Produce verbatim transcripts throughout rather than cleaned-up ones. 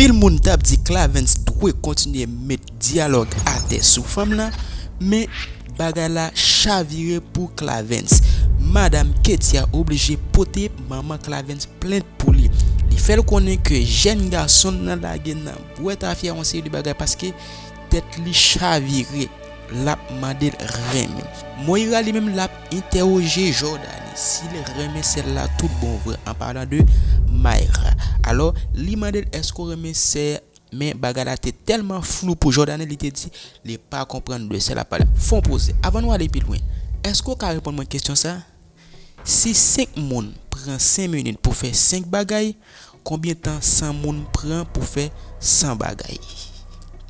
Anpil moun t ap di Clavens dwe kontinye met dyalòg atè sou fanm nan, men bagay la chavire pou Clavens. Madanm Ketia oblije pote manman Clavens plent pou li. Li fè l konnen ke jèn gason nan lage nan bwèt afya yon seri de bagay paske tèt li chavire, l ap mande l renmen. Moira li menm l ap entèwoje Jordany si l renmen sè l la tout bon vre, an palan de Mayra. Alò, li mande l èske w renmen sè, men bagay la te tèlman flou pou Jordany, li te di li pa konprann de sè l ap pale. Fè yon poze. Avan nou ale pi lwen, èske w ka reponn mwen kesyon sa? Si senk moun pran senk minit pou fè senk bagay, konbyen tan san moun pran pou fè san bagay?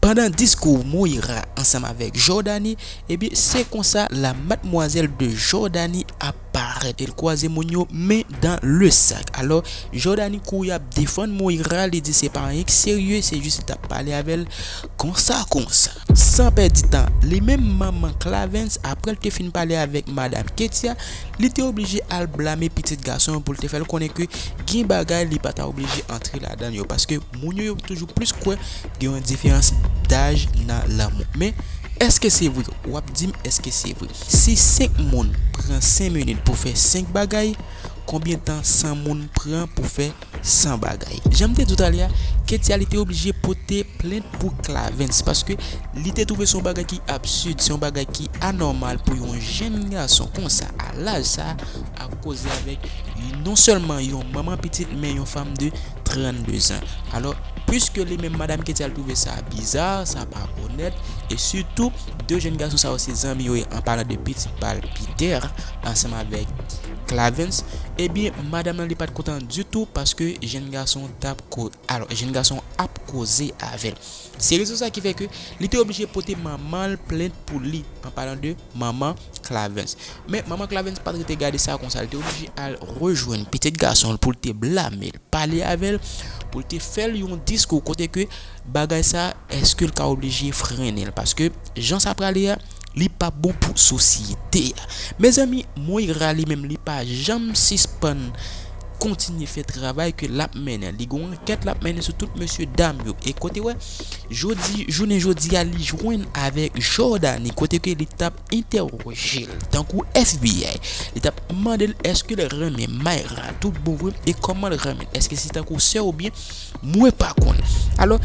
Pandan diskou Moira ansanm avèk Jordany, ebyen, se konsa la madmwazèl de Jordany ap parèt. El kwaze moun yo men dan le sak. Alò, Jordany kouri ap defann Moira, li di se pa anyen k serye, se jis li t ap pale avè l konsa konsa. San pèdi tan, li menm manman Clavens, apre l te fin pale avèk madanm Ketia, li te oblije al blame pitit gason an pou l te fè l konnen ke gen bagay li pa ta oblije antre ladan l yo, paske moun yo, yo toujou plis kwè gen yon diferans daj nan lanmou. Men, èske se vre? W ap di m èske se vre. Si senk moun pran senk minit pou fè senk bagay, konbyen tan san moun pran pou fè san bagay? Jan m te di w talè a, Ketia li te oblije pote plent pou Clavens, paske li te twouve se yon bagay ki absid, se yon bagay ki anòmal pou yon jèn gason konsa, a laj sa, ap koze avèk non sèlman yon manman pitit, men yon fanm de trannde zan. Alò, piske li menm madanm Ketia l twouve sa biza, sa pa onèt, e sitou, de jèn gason sa yo se zanmi yo ye, an palan de pitit pa l Peter, ansanm avèk Clavens, ebyen, madanm nan li pa t kontan ditou paske jèn gason t ap ko-, alò, jèn gason ap koze avè l. Se rezon sa ki fè ke li te oblije pote manman l plent pou li, an palan de manman Clavens. Men manman Clavens pa t rete gade sa konsa, li te oblije al rejwenn pitit gason l pou l te blame l, pale avè l, pou l te fè l yon diskou kote ke bagay sa, èske l ka oblije frennen l? Paske jan sa prale a, li pa bon pou sosyete a. Mezanmi, Moira li menm li pa janm sispann kontinye fè travay ke l ap mennen. Li gen yon ankèt l ap mennen sou tout mesye dam yo. E kote wè, jodi, jounen jodi a, li jwenn avèk Jordany, kote ke li t ap entèwoje l, tankou F B I. Li t ap mande l èske l renmen Mayra tout bon vre, e kòman l renmen l. Èske se tankou sè oubyen mwen pa konnen. Alò,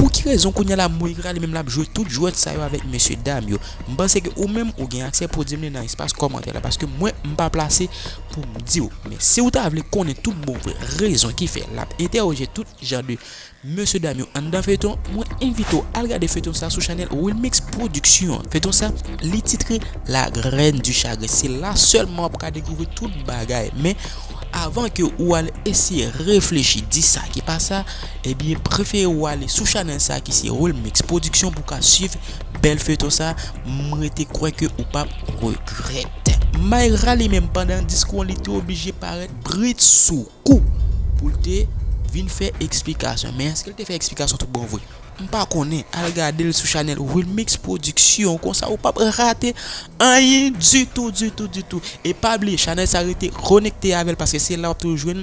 pou ki rezon kounye a la Moira li menm l ap jwe tout jwèt sa yo avèk mesye dam yo? M panse ke ou menm ou gen aksè pou di m li nan espas kòmantè la, paske mwen m pa plase pou m di w. Men si w ta vle konnen tout bon vre rezon ki fè l ap entèwoje tout jan de mesye dam yo anndan feyton, mwen envite w al gade feyton sa sou chanèl Wilmix Production. Feyton sa, li titre La Graine du Chagrin. Se la sèlman w ap ka dekouvri tout bagay. Men avan ke ou al eseye reflechi, di sa ki pa sa, ebyen, prefere ou ale sou chanèl sa ki se Wilmix Production pou w ka swiv bèl feyton sa. M rete kwè ke ou p ap regrèt. Mayra li menm, pandan diskou an, li te oblije parèt britsoukou pou l te vin fè eksplikasyon. Men èske l te fè eksplikasyon tout bon vre? M pa konnen. Al gade l sou chanèl Wilmix Production. Konsa ou p ap rate anyen ditou, ditou, ditou. E pa bliye, chanèl sa rete konekte avè l, paske se la w ap toujou jwenn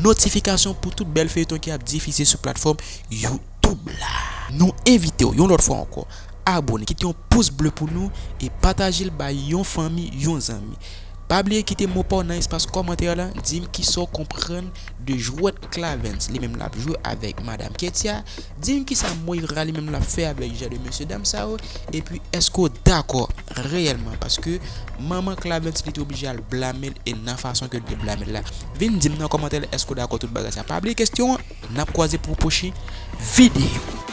notifikasyon pou tout bèl feyton ki ap difize sou platfòm YouTube la. Nou envite w yon lòt fwa ankò, abòne, kite yon pous ble pou nou e pataje l bay yon fanmi, yon zanmi. Pa bliye kite mo pa w nan espas kòmantè la, di m kisa w konprann de jwèt Clavens, li menm l ap jwe avèk madanm Ketia. Di m kisa Moira li menm l ap fè avèk jan de mesye dam sa yo, epi èske w dakò reyèlman, paske manman Clavens li te oblije al blame l, e nan fason ke l te blame l la. Vin di m nan kòmantè la èske w dakò tout bagay sa. Pa bliye kesyon an, n ap kwaze pou pwochen videyo.